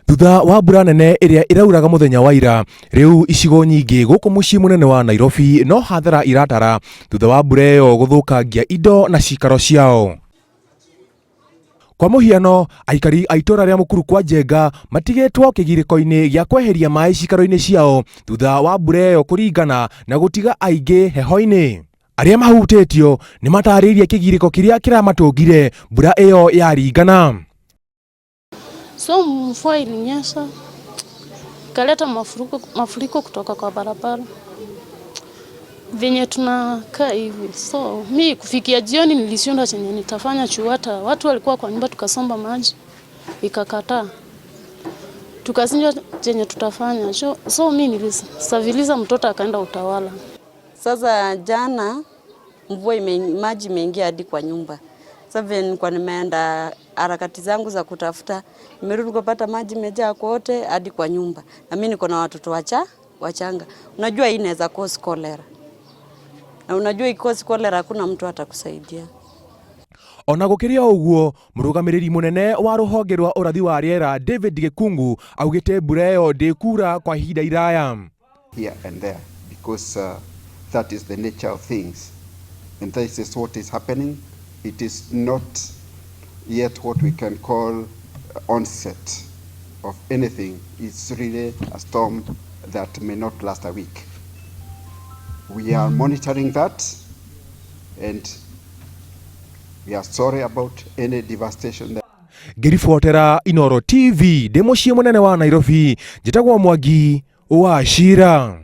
Thutha wa mbura nene ĩrĩa ĩrauraga mũthenya wa ira, rĩu icigo nyingĩ gũkũ mũciĩ mũnene wa Nairobi no hathara iratara thutha wa mbura ĩyo gũthũkangia indo na cikaro ciao. Kwa mũhiano, aikari a itũra rĩa Mũkuru kwa Njenga matigĩtwo kĩgirĩko-inĩ gĩa kweheria maĩ cikaro-inĩ ciao thutha wa mbura ĩyo kũringana na gũtiga aingĩ heho-inĩ. Arĩa mahutĩtio nĩ matarĩirie kĩgirĩko kĩrĩa kĩramatũngire mbura ĩyo yaringana. So mvua ilinyesha ikaleta mafuriko, mafuriko kutoka kwa barabara venye tunakaa hivi. So mi kufikia jioni nilishindwa chenye nitafanya juu hata watu walikuwa kwa nyumba, tukasomba maji ikakataa, tukashindwa chenye tutafanya. So mi nilisafiriza mtoto akaenda Utawala. Sasa jana mvua ime, maji imeingia hadi kwa nyumba. Sasa vile nilikuwa nimeenda harakati zangu za kutafuta, nimerudi kupata maji imejaa kote hadi kwa nyumba, na mimi niko na watoto wachanga. Unajua hii inaweza cause cholera, na unajua icause cholera hakuna mtu atakusaidia. Ona gũkĩrĩ o ũguo, mũrũgamĩrĩri mũnene wa rũhonge rwa ũrathi wa rĩera David Gĩkungu augĩte mbura ĩyo ndĩkura kwa ihinda iraya. Here and there because that is the nature of things. And this is what is happening. It is not yet what we can call onset of anything. It's really a storm that may not last a week. We are monitoring that and we are sorry about any devastation that Ngĩribotera Inoro TV ndĩ mũciĩ mũnene wa Nairobi, njĩtagwo Mwangi wa Cira.